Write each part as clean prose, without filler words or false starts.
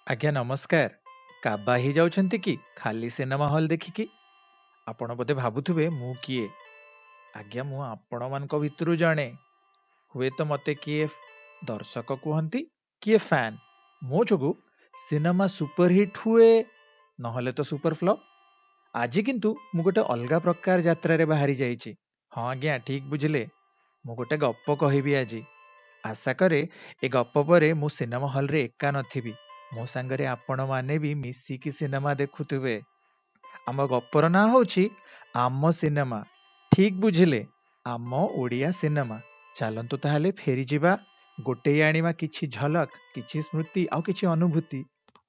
ଆଜ୍ଞା ନମସ୍କାର। କାବା ହେଇଯାଉଛନ୍ତି କି ଖାଲି ସିନେମା ହଲ୍ ଦେଖିକି? ଆପଣ ବୋଧେ ଭାବୁଥିବେ ମୁଁ କିଏ? ଆଜ୍ଞା ମୁଁ ଆପଣମାନଙ୍କ ଭିତରୁ ଜଣେ। ହୁଏତ ମତେ କିଏ ଦର୍ଶକ କୁହନ୍ତି, କିଏ ଫ୍ୟାନ୍। ମୋ ଯୋଗୁ ସିନେମା ସୁପରହିଟ୍ ହୁଏ, ନହେଲେ ତ ସୁପର ଫ୍ଲପ୍। ଆଜି କିନ୍ତୁ ମୁଁ ଗୋଟେ ଅଲଗା ପ୍ରକାର ଯାତ୍ରାରେ ବାହାରି ଯାଇଛି। ହଁ ଆଜ୍ଞା, ଠିକ୍ ବୁଝିଲେ, ମୁଁ ଗୋଟେ ଗପ କହିବି ଆଜି। ଆଶା କରେ ଏ ଗପ ପରେ ମୁଁ ସିନେମା ହଲ୍ରେ ଏକା ନଥିବି, ମୋ ସାଙ୍ଗରେ ଆପଣମାନେ ବି ମିଶିକି ସିନେମା ଦେଖୁଥିବେ। ଆମ ଗପର ନାଁ ହେଉଛି ଆମ ସିନେମା। ଠିକ୍ ବୁଝିଲେ, ଆମ ଓଡ଼ିଆ ସିନେମା। ଚାଲନ୍ତୁ ତାହେଲେ ଫେରିଯିବା, ଗୋଟେଇ ଆଣିବା କିଛି ଝଲକ, କିଛି ସ୍ମୃତି ଆଉ କିଛି ଅନୁଭୂତି,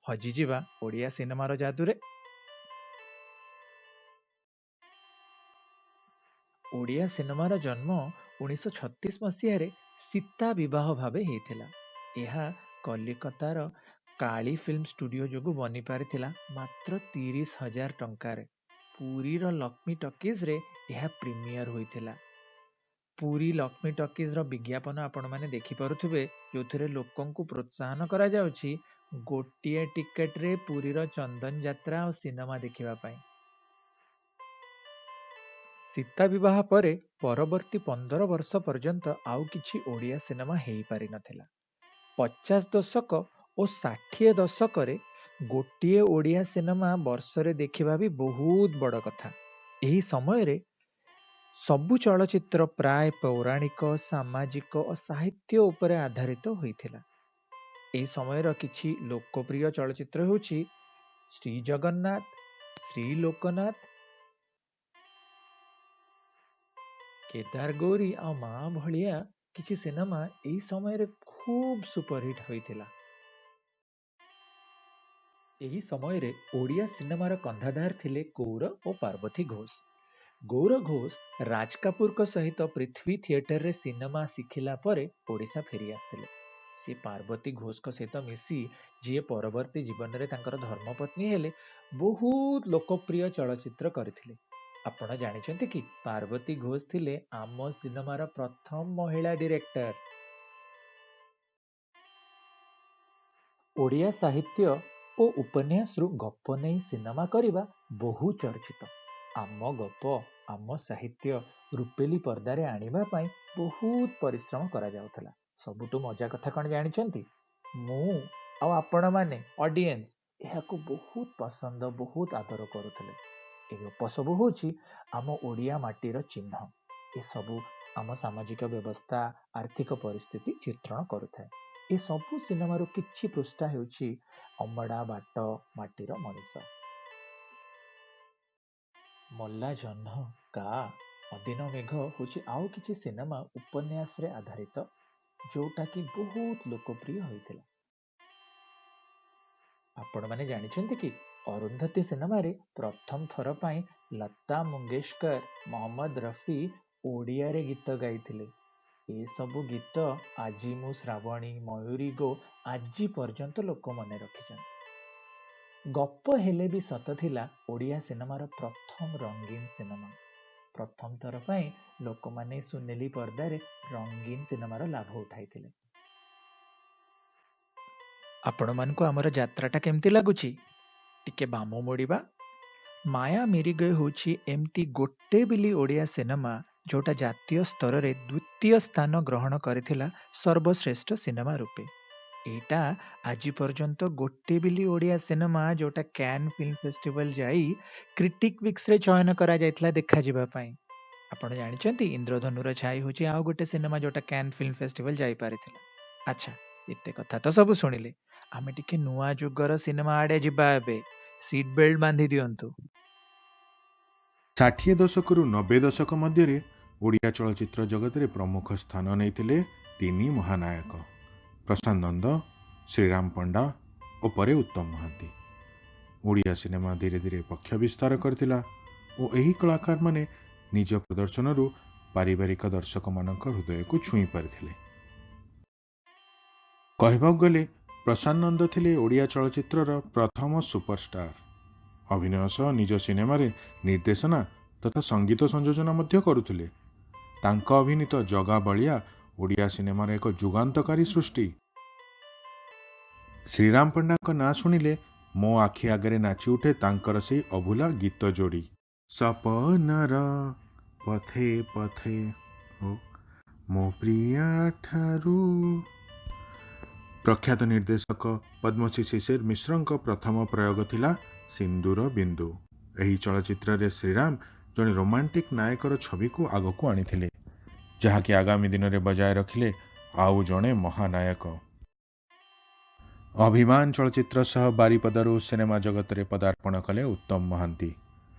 ହଜିଯିବା ଓଡ଼ିଆ ସିନେମାର ଯାଦୁରେ। ଓଡ଼ିଆ ସିନେମାର ଜନ୍ମ 1936 ମସିହାରେ ସୀତା ବିବାହ ଭାବେ ହେଇଥିଲା। ଏହା କଲିକତାର କାଳୀ ଫିଲ୍ମ ଷ୍ଟୁଡିଓ ଯୋଗୁଁ ବନିପାରିଥିଲା ମାତ୍ର 30,000 ଟଙ୍କାରେ। ପୁରୀର ଲକ୍ଷ୍ମୀ ଟକିଜରେ ଏହା ପ୍ରିମିୟର ହୋଇଥିଲା। ପୁରୀ ଲକ୍ଷ୍ମୀ ଟକିଜର ବିଜ୍ଞାପନ ଆପଣମାନେ ଦେଖିପାରୁଥିବେ, ଯେଉଁଥିରେ ଲୋକଙ୍କୁ ପ୍ରୋତ୍ସାହନ କରାଯାଉଛି ଗୋଟିଏ ଟିକେଟରେ ପୁରୀର ଚନ୍ଦନ ଯାତ୍ରା ଆଉ ସିନେମା ଦେଖିବା ପାଇଁ। ସୀତା ବିବାହ ପରେ ପରବର୍ତ୍ତୀ 15 ବର୍ଷ ପର୍ଯ୍ୟନ୍ତ ଆଉ କିଛି ଓଡ଼ିଆ ସିନେମା ହେଇପାରିନଥିଲା। 50 ଦଶକ ଓ 60 ଦଶକରେ ଗୋଟିଏ ଓଡ଼ିଆ ସିନେମା ବର୍ଷରେ ଦେଖିବା ବି ବହୁତ ବଡ଼ କଥା। ଏହି ସମୟରେ ସବୁ ଚଳଚ୍ଚିତ୍ର ପ୍ରାୟ ପୌରାଣିକ, ସାମାଜିକ ଓ ସାହିତ୍ୟ ଉପରେ ଆଧାରିତ ହୋଇଥିଲା। ଏହି ସମୟର କିଛି ଲୋକପ୍ରିୟ ଚଳଚ୍ଚିତ୍ର ହେଉଛି ଶ୍ରୀ ଜଗନ୍ନାଥ, ଶ୍ରୀ ଲୋକନାଥ, କେଦାର ଗୌରୀ ଆଉ ମା ଭଳିଆ କିଛି ସିନେମା ଏହି ସମୟରେ ଖୁବ୍ ସୁପରହିଟ୍ ହୋଇଥିଲା। ଏହି ସମୟରେ ଓଡ଼ିଆ ସିନେମାର କନ୍ଧାଧାର ଥିଲେ ଗୌର ଓ ପାର୍ବତୀ ଘୋଷ। ଗୌର ଘୋଷ ରାଜ କାପୁରଙ୍କ ସହିତ ପୃଥ୍ୱୀ ଥିଏଟରରେ ସିନେମା ଶିଖିଲା ପରେ ଓଡ଼ିଶା ଫେରି ଆସିଥିଲେ। ସେ ପାର୍ବତୀ ଘୋଷଙ୍କ ସହିତ ମିଶି, ଯିଏ ପରବର୍ତ୍ତୀ ଜୀବନରେ ତାଙ୍କର ଧର୍ମପତ୍ନୀ ହେଲେ, ବହୁତ ଲୋକପ୍ରିୟ ଚଳଚ୍ଚିତ୍ର କରିଥିଲେ। ଆପଣ ଜାଣିଛନ୍ତି କି ପାର୍ବତୀ ଘୋଷ ଥିଲେ ଆମ ସିନେମାର ପ୍ରଥମ ମହିଳା ଡିରେକ୍ଟର? ଓଡ଼ିଆ ସାହିତ୍ୟ ଓ ଉପନ୍ୟାସରୁ ଗପ ନେଇ ସିନେମା କରିବା ବହୁ ଚର୍ଚ୍ଚିତ। ଆମ ଗପ, ଆମ ସାହିତ୍ୟ ରୂପେଲି ପର୍ଦ୍ଦାରେ ଆଣିବା ପାଇଁ ବହୁତ ପରିଶ୍ରମ କରାଯାଉଥିଲା। ସବୁଠୁ ମଜା କଥା କ'ଣ ଜାଣିଛନ୍ତି? ମୁଁ ଆଉ ଆପଣମାନେ ଅଡିଏନ୍ସ ଏହାକୁ ବହୁତ ପସନ୍ଦ, ବହୁତ ଆଦର କରୁଥିଲେ। ଏ ଗପ ସବୁ ହେଉଛି ଆମ ଓଡ଼ିଆ ମାଟିର ଚିହ୍ନ। ଏସବୁ ଆମ ସାମାଜିକ ବ୍ୟବସ୍ଥା, ଆର୍ଥିକ ପରିସ୍ଥିତି ଚିତ୍ରଣ କରୁଥାଏ। ଏସବୁ ସିନେମାରୁ କିଛି ପୃଷ୍ଠା ହେଉଛି ଅମଡ଼ା ବାଟ, ମାଟିର ମଣିଷ, ମଲା ଜହ୍ନ, କା, ଅଦିନ ମେଘ ହେଉଛି ଆଉ କିଛି ସିନେମା ଉପନ୍ୟାସରେ ଆଧାରିତ, ଯୋଉଟାକି ବହୁତ ଲୋକପ୍ରିୟ ହୋଇଥିଲା। ଆପଣମାନେ ଜାଣିଛନ୍ତି କି ଅରୁନ୍ଧତୀ ସିନେମାରେ ପ୍ରଥମ ଥର ପାଇଁ ଲତା ମଙ୍ଗେଶକର, ମହମ୍ମଦ ରଫି ଓଡ଼ିଆରେ ଗୀତ ଗାଇଥିଲେ? ଏସବୁ ଗୀତ ଆଜି ମୁଁ ଶ୍ରାବଣୀ, ମୟୂରୀ ଗୋ ଆଜି ପର୍ଯ୍ୟନ୍ତ ଲୋକ ମନେ ରଖିଛନ୍ତି। ଗପ ହେଲେ ବି ସତ ଥିଲା ଓଡ଼ିଆ ସିନେମାର ପ୍ରଥମ ରଙ୍ଗୀନ ସିନେମା। ପ୍ରଥମ ଥର ପାଇଁ ଲୋକମାନେ ସୁନେଲି ପର୍ଦ୍ଦାରେ ରଙ୍ଗୀନ ସିନେମାର ଲାଭ ଉଠାଇଥିଲେ। ଆପଣମାନଙ୍କୁ ଆମର ଯାତ୍ରାଟା କେମିତି ଲାଗୁଛି? ଟିକେ ବାମ ମୋଡ଼ିବା। ମାୟା ମିରିଗଏ ହେଉଛି ଏମିତି ଗୋଟେ ବିଲି ଓଡ଼ିଆ ସିନେମା ଯୋଉଟା ଜାତୀୟ ସ୍ତରରେ ଦ୍ୱିତୀୟ ସ୍ଥାନ ଗ୍ରହଣ କରିଥିଲା ସର୍ବଶ୍ରେଷ୍ଠ ସିନେମା ରୂପେ। ଏଇଟା ଆଜି ପର୍ଯ୍ୟନ୍ତ ଗୋଟେ ବିଲି ଓଡ଼ିଆ ସିନେମା ଯୋଉଟା can film festival ଯାଇ କ୍ରିଟିକ୍ ୱିକ୍ସରେ ଚୟନ କରାଯାଇଥିଲା ଦେଖାଯିବା ପାଇଁ। ଆପଣ ଜାଣିଛନ୍ତି ଇନ୍ଦ୍ରଧନୁର ଛାଇ ହେଉଛି ଆଉ ଗୋଟେ ସିନେମା ଯୋଉଟା can film festival ଯାଇପାରିଥିଲା। ଆଚ୍ଛା, ଏତେ କଥା ତ ସବୁ ଶୁଣିଲେ, ଆମେ ଟିକେ ନୂଆ ଯୁଗର ସିନେମା ଆଡ଼େ ଯିବା ଏବେ। ସିଟ୍ ବେଲ୍ଟ ବାନ୍ଧି ଦିଅନ୍ତୁ। 60 ଦଶକରୁ 90 ଦଶକ ମଧ୍ୟରେ ଓଡ଼ିଆ ଚଳଚ୍ଚିତ୍ର ଜଗତରେ ପ୍ରମୁଖ ସ୍ଥାନ ନେଇଥିଲେ ତିନି ମହାନାୟକ, ପ୍ରଶାନ୍ତ ନନ୍ଦ, ଶ୍ରୀରାମ ପଣ୍ଡା ଓ ପରେ ଉତ୍ତମ ମହାନ୍ତି। ଓଡ଼ିଆ ସିନେମା ଧୀରେ ଧୀରେ ପକ୍ଷ ବିସ୍ତାର କରିଥିଲା ଓ ଏହି କଳାକାରମାନେ ନିଜ ପ୍ରଦର୍ଶନରୁ ପାରିବାରିକ ଦର୍ଶକମାନଙ୍କ ହୃଦୟକୁ ଛୁଇଁ ପାରିଥିଲେ। କହିବାକୁ ଗଲେ ପ୍ରଶାନ୍ତ ନନ୍ଦ ଥିଲେ ଓଡ଼ିଆ ଚଳଚ୍ଚିତ୍ରର ପ୍ରଥମ ସୁପରଷ୍ଟାର। ଅଭିନୟ ସହ ନିଜ ସିନେମାରେ ନିର୍ଦ୍ଦେଶନା ତଥା ସଙ୍ଗୀତ ସଂଯୋଜନା ମଧ୍ୟ କରୁଥିଲେ। ତାଙ୍କ ଅଭିନୀତ ଜଗା ବଳିଆ ଓଡ଼ିଆ ସିନେମାର ଏକ ଯୁଗାନ୍ତକାରୀ ସୃଷ୍ଟି। ଶ୍ରୀରାମ ପଣ୍ଡାଙ୍କ ନାଁ ଶୁଣିଲେ ମୋ ଆଖି ଆଗରେ ନାଚି ଉଠେ ତାଙ୍କର ସେଇ ଅଭୁଲା ଗୀତ ଯୋଡ଼ି, ସପନର ପଥେ ପଥେ ଓ ମୋ ପ୍ରିୟା ଠାରୁ। ପ୍ରଖ୍ୟାତ ନିର୍ଦ୍ଦେଶକ ପଦ୍ମଶ୍ରୀ ଶିଶିର ମିଶ୍ରଙ୍କ ପ୍ରଥମ ପ୍ରୟୋଗ ଥିଲା ସିନ୍ଦୁର ବିନ୍ଦୁ। ଏହି ଚଳଚ୍ଚିତ୍ରରେ ଶ୍ରୀରାମ ଜଣେ ରୋମାଣ୍ଟିକ୍ ନାୟକର ଛବିକୁ ଆଗକୁ ଆଣିଥିଲେ, ଯାହାକି ଆଗାମୀ ଦିନରେ ବଜାୟ ରଖିଲେ ଆଉ ଜଣେ ମହାନାୟକ। ଅଭିମାନ ଚଳଚ୍ଚିତ୍ର ସହ ବାରିପଦାରୁ ସିନେମା ଜଗତରେ ପଦାର୍ପଣ କଲେ ଉତ୍ତମ ମହାନ୍ତି।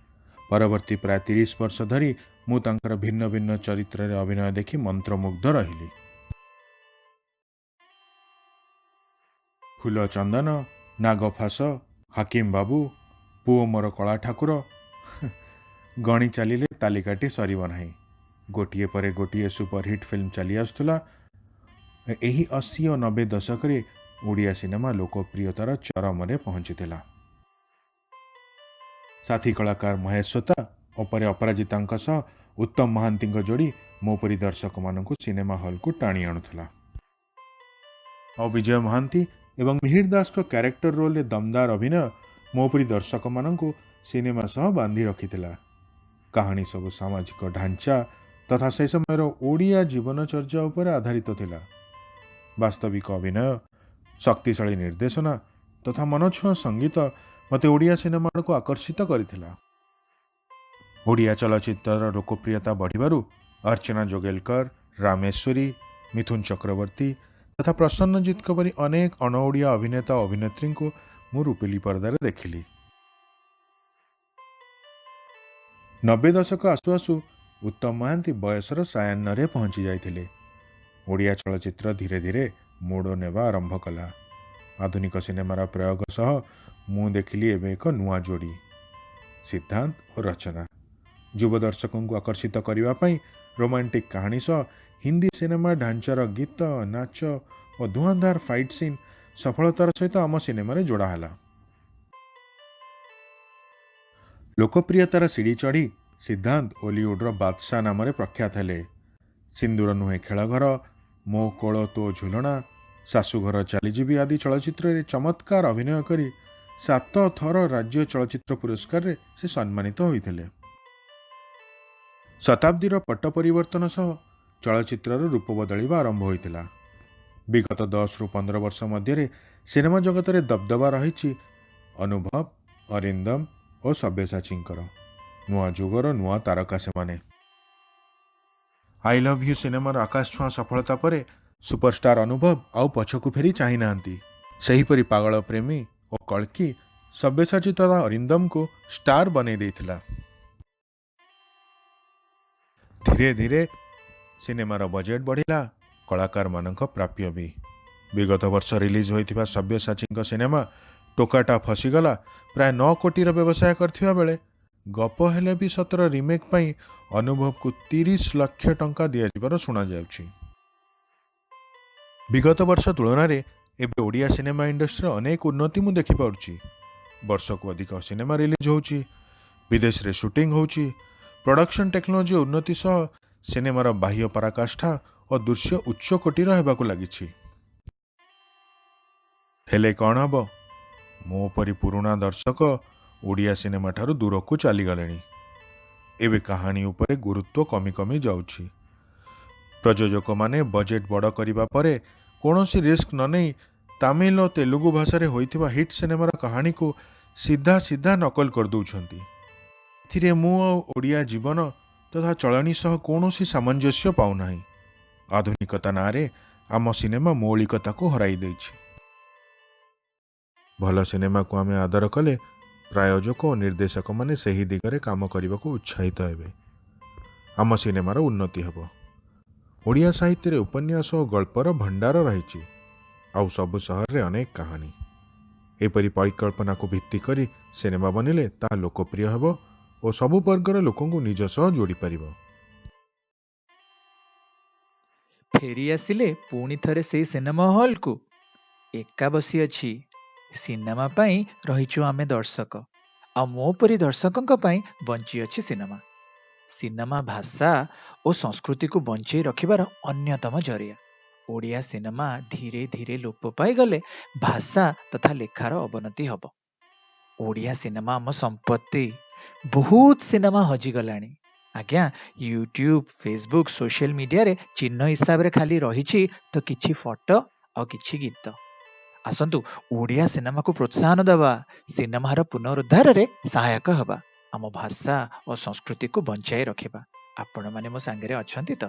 ପରବର୍ତ୍ତୀ ପ୍ରାୟ 30 ବର୍ଷ ଧରି ମୁଁ ତାଙ୍କର ଭିନ୍ନ ଭିନ୍ନ ଚରିତ୍ରରେ ଅଭିନୟ ଦେଖି ମନ୍ତ୍ରମୁଗ୍ଧ ରହିଲି। ଫୁଲ ଚନ୍ଦନ, ନାଗଫାସ, ହାକିମ ବାବୁ, ପୁଅ ମୋର କଳା ଠାକୁର, ଗଣି ଚାଲିଲେ ତାଲିକାଟି ସରିବ ନାହିଁ। ଗୋଟିଏ ପରେ ଗୋଟିଏ ସୁପରହିଟ୍ ଫିଲ୍ମ ଚାଲି ଆସୁଥିଲା। ଏହି 80 ଓ 90 ଦଶକରେ ଓଡ଼ିଆ ସିନେମା ଲୋକପ୍ରିୟତାର ଚରମରେ ପହଞ୍ଚିଥିଲା। ସାଥୀ କଳାକାର ମହେଶ ହୋତା ଓ ପରେ ଅପରାଜିତାଙ୍କ ସହ ଉତ୍ତମ ମହାନ୍ତିଙ୍କ ଯୋଡ଼ି ମୋ ପରି ଦର୍ଶକମାନଙ୍କୁ ସିନେମା ହଲ୍କୁ ଟାଣି ଆଣୁଥିଲା। ଆଉ ବିଜୟ ମହାନ୍ତି ଏବଂ ମିହିର ଦାସଙ୍କ କ୍ୟାରେକ୍ଟର ରୋଲରେ ଦମଦାର ଅଭିନୟ ମୋ ପରି ଦର୍ଶକମାନଙ୍କୁ ସିନେମା ସହ ବାନ୍ଧି ରଖିଥିଲା। କାହାଣୀ ସବୁ ସାମାଜିକ ଢାଞ୍ଚା ତଥା ସେ ସମୟର ଓଡ଼ିଆ ଜୀବନଚର୍ଯ୍ୟା ଉପରେ ଆଧାରିତ ଥିଲା। ବାସ୍ତବିକ ଅଭିନୟ, ଶକ୍ତିଶାଳୀ ନିର୍ଦ୍ଦେଶନା ତଥା ମନଛୁଆଁ ସଙ୍ଗୀତ ମୋତେ ଓଡ଼ିଆ ସିନେମା ଆଡ଼କୁ ଆକର୍ଷିତ କରିଥିଲା। ଓଡ଼ିଆ ଚଳଚ୍ଚିତ୍ରର ଲୋକପ୍ରିୟତା ବଢ଼ିବାରୁ ଅର୍ଚ୍ଚନା ଯୋଗେଲକର, ରାମେଶ୍ୱରୀ, ମିଥୁନ ଚକ୍ରବର୍ତ୍ତୀ ତଥା ପ୍ରସନ୍ନଜିତଙ୍କ ପରି ଅନେକ ଅଣଓଡ଼ିଆ ଅଭିନେତା ଓ ଅଭିନେତ୍ରୀଙ୍କୁ ମୁଁ ରୂପେଲି ପରଦାରେ ଦେଖିଲି। 90 ଦଶକ ଆସୁ ଆସୁ ଉତ୍ତମ ମହାନ୍ତି ବୟସର ସାୟାହ୍ନରେ ପହଞ୍ଚି ଯାଇଥିଲେ। ଓଡ଼ିଆ ଚଳଚ୍ଚିତ୍ର ଧୀରେ ଧୀରେ ମୋଡ଼ ନେବା ଆରମ୍ଭ କଲା। ଆଧୁନିକ ସିନେମାର ପ୍ରୟୋଗ ସହ ମୁଁ ଦେଖିଲି ଏବେ ଏକ ନୂଆ ଯୋଡ଼ି, ସିଦ୍ଧାନ୍ତ ଓ ରଚନା। ଯୁବ ଦର୍ଶକଙ୍କୁ ଆକର୍ଷିତ କରିବା ପାଇଁ ରୋମାଣ୍ଟିକ୍ କାହାଣୀ ସହ ହିନ୍ଦୀ ସିନେମା ଢାଞ୍ଚାର ଗୀତ, ନାଚ ଓ ଧୂଆଁଧାର ଫାଇଟ୍ ସିନ୍ ସଫଳତାର ସହିତ ଆମ ସିନେମାରେ ଯୋଡ଼ା ହେଲା। ଲୋକପ୍ରିୟତାର ସିଡ଼ି ଚଢ଼ି ସିଦ୍ଧାନ୍ତ ଓଲିଉଡ଼ର ବାଦଶାହ ନାମରେ ପ୍ରଖ୍ୟାତ ହେଲେ। ସିନ୍ଦୁର ନୁହେଁ ଖେଳଘର, ମୋ କୋଳ ତୋ ଝୁଲଣା, ଶାଶୁଘର ଚାଲିଯିବି ଆଦି ଚଳଚ୍ଚିତ୍ରରେ ଚମତ୍କାର ଅଭିନୟ କରି 7 ଥର ରାଜ୍ୟ ଚଳଚ୍ଚିତ୍ର ପୁରସ୍କାରରେ ସେ ସମ୍ମାନିତ ହୋଇଥିଲେ। ଶତାବ୍ଦୀର ପଟ୍ଟ ପରିବର୍ତ୍ତନ ସହ ଚଳଚ୍ଚିତ୍ରର ରୂପ ବଦଳିବା ଆରମ୍ଭ ହୋଇଥିଲା। ବିଗତ 10ରୁ 15 ବର୍ଷ ମଧ୍ୟରେ ସିନେମା ଜଗତରେ ଦବଦବା ରହିଛି ଅନୁଭବ, ଅରିନ୍ଦମ ଓ ସବ୍ୟସାଚୀଙ୍କର। ନୂଆ ଯୁଗର ନୂଆ ତାରକା ସେମାନେ। I love you ସିନେମାର ଆକାଶ ଛୁଆଁ ସଫଳତା ପରେ ସୁପରଷ୍ଟାର ଅନୁଭବ ଆଉ ପଛକୁ ଫେରି ଚାହିଁନାହାନ୍ତି। ସେହିପରି ପାଗଳ ପ୍ରେମୀ ଓ କଳ୍କୀ ସବ୍ୟସାଚୀ ତଥା ଅରିନ୍ଦମଙ୍କୁ ଷ୍ଟାର ବନେଇ ଦେଇଥିଲା। ଧୀରେ ଧୀରେ ସିନେମାର ବଜେଟ୍ ବଢ଼ିଲା, କଳାକାରମାନଙ୍କ ପ୍ରାପ୍ୟ ବି। ବିଗତ ବର୍ଷ ରିଲିଜ୍ ହୋଇଥିବା ସବ୍ୟସାଚୀଙ୍କ ସିନେମା ଟୋକାଟା ଫସିଗଲା ପ୍ରାୟ 9 କୋଟିର ବ୍ୟବସାୟ କରିଥିବା ବେଳେ ଗପ ହେଲେ ବି ସତର ରିମେକ୍ ପାଇଁ ଅନୁଭବକୁ 30 ଲକ୍ଷ ଟଙ୍କା ଦିଆଯିବାର ଶୁଣାଯାଉଛି। ବିଗତ ବର୍ଷ ତୁଳନାରେ ଏବେ ଓଡ଼ିଆ ସିନେମା ଇଣ୍ଡଷ୍ଟ୍ରିର ଅନେକ ଉନ୍ନତି ମୁଁ ଦେଖିପାରୁଛି। ବର୍ଷକୁ ଅଧିକ ସିନେମା ରିଲିଜ୍ ହେଉଛି, ବିଦେଶରେ ସୁଟିଂ ହେଉଛି। ପ୍ରଡକ୍ସନ୍ ଟେକ୍ନୋଲୋଜି ଉନ୍ନତି ସହ ସିନେମାର ବାହ୍ୟ ପରାକାଷ୍ଠା ଓ ଦୃଶ୍ୟ ଉଚ୍ଚକୋଟୀର ହେବାକୁ ଲାଗିଛି। ହେଲେ କ'ଣ ହେବ, ମୋ ପରି ପୁରୁଣା ଦର୍ଶକ ଓଡ଼ିଆ ସିନେମା ଠାରୁ ଦୂରକୁ ଚାଲିଗଲେଣି। ଏବେ କାହାଣୀ ଉପରେ ଗୁରୁତ୍ୱ କମି କମି ଯାଉଛି। ପ୍ରଯୋଜକମାନେ ବଜେଟ୍ ବଡ଼ କରିବା ପରେ କୌଣସି ରିସ୍କ ନ ନେଇ ତାମିଲ ଓ ତେଲୁଗୁ ଭାଷାରେ ହୋଇଥିବା ହିଟ୍ ସିନେମାର କାହାଣୀକୁ ସିଧା ସିଧା ନକଲ କରିଦେଉଛନ୍ତି। ଏଥିରେ ମୁଁ ଆଉ ଓଡ଼ିଆ ଜୀବନ ତଥା ଚଳଣି ସହ କୌଣସି ସାମଞ୍ଜସ୍ୟ ପାଉନାହିଁ। ଆଧୁନିକତା ନାଁରେ ଆମ ସିନେମା ମୌଳିକତାକୁ ହରାଇ ଦେଇଛି। ଭଲ ସିନେମାକୁ ଆମେ ଆଦର କଲେ ପ୍ରାୟୋଜକ ଓ ନିର୍ଦ୍ଦେଶକମାନେ ସେହି ଦିଗରେ କାମ କରିବାକୁ ଉତ୍ସାହିତ ହେବେ। ଆମ ସିନେମାର ଉନ୍ନତି ହେବ। ଓଡ଼ିଆ ସାହିତ୍ୟରେ ଉପନ୍ୟାସ ଓ ଗଳ୍ପର ଭଣ୍ଡାର ରହିଛି, ଆଉ ସବୁ ସହରରେ ଅନେକ କାହାଣୀ। ଏପରି ପରିକଳ୍ପନାକୁ ଭିତ୍ତି କରି ସିନେମା ବନିଲେ ତାହା ଲୋକପ୍ରିୟ ହେବ ଓ ସବୁ ବର୍ଗର ଲୋକଙ୍କୁ ନିଜ ସହ ଯୋଡ଼ିପାରିବ। ଫେରି ଆସିଲେ ପୁଣି ଥରେ ସେଇ ସିନେମା ହଲ୍କୁ। ଏକା ବସିଅଛି। ସିନେମା ପାଇଁ ରହିଛୁ ଆମେ ଦର୍ଶକ, ଆଉ ମୋ ପରି ଦର୍ଶକଙ୍କ ପାଇଁ ବଞ୍ଚିଅଛି ସିନେମା। ସିନେମା ଭାଷା ଓ ସଂସ୍କୃତିକୁ ବଞ୍ଚେଇ ରଖିବାର ଅନ୍ୟତମ ଜରିଆ। ଓଡ଼ିଆ ସିନେମା ଧୀରେ ଧୀରେ ଲୋପ ପାଇଗଲେ ଭାଷା ତଥା ଲେଖାର ଅବନତି ହେବ। ଓଡ଼ିଆ ସିନେମା ଆମ ସମ୍ପତ୍ତି। ବହୁତ ସିନେମା ହଜିଗଲାଣି ଆଜ୍ଞା। ୟୁଟ୍ୟୁବ, ଫେସବୁକ୍, ସୋସିଆଲ ମିଡିଆରେ ଚିହ୍ନ ହିସାବରେ ଖାଲି ରହିଛି ତ କିଛି ଫଟୋ ଆଉ କିଛି ଗୀତ। ଆସନ୍ତୁ ଓଡ଼ିଆ ସିନେମାକୁ ପ୍ରୋତ୍ସାହନ ଦେବା, ସିନେମାର ପୁନରୁଦ୍ଧାରରେ ସହାୟକ ହେବା, ଆମ ଭାଷା ଓ ସଂସ୍କୃତିକୁ ବଞ୍ଚାଇ ରଖିବା। ଆପଣମାନେ ମୋ ସାଙ୍ଗରେ ଅଛନ୍ତି ତ?